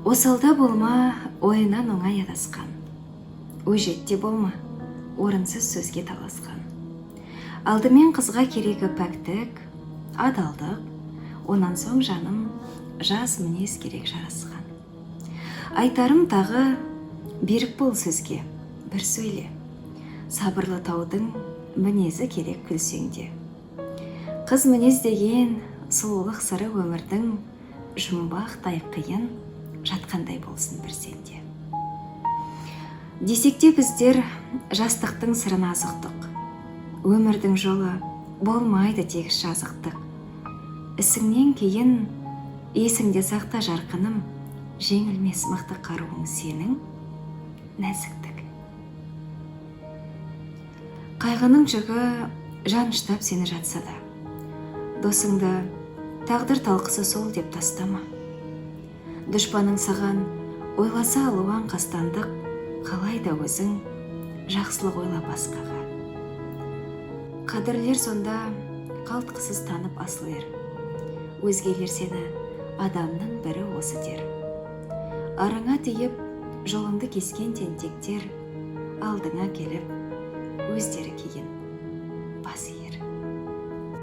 Осалда болма, ойынан оңай адасқан. Өжет те болма, орынсыз сөзге таласқан. Алдымен қызға керегі пәктік, адалдық, онан соң, жаным, жас мінез керек жарасқан. Айтарым тағы, берік бол сөзге, бір сөйле. Сабырлы таудың мінезі керек күлсең де. Қыз мінез деген сұлулық сыры өмірдің жұмбақтай қиын жатқандай болсын бір сенде. Десек те, біздер жастықтың сырын аз ұқтық. Өмірдің жолы болмайды тегіс жазықтық. Ісіңнен кейін есіңде сақта, жарқыным, жеңілмес мықты қаруың сенің нәзіктік. Қайғының жүгі жаныштап сені жатса да, досыңды тағдыр талқысы сол деп тастама. Дұшпаның саған ойласа алуан қастандық, қалай да өзің жақсылық ойла басқаға. Қадірлер сонда қалтқысыз танып асыл ер. Өзгелер сені адамның бірі осы дер. Араңа тиіп, жолыңды кескен тентектер алдыңа келіп, өздері кейін бас иер.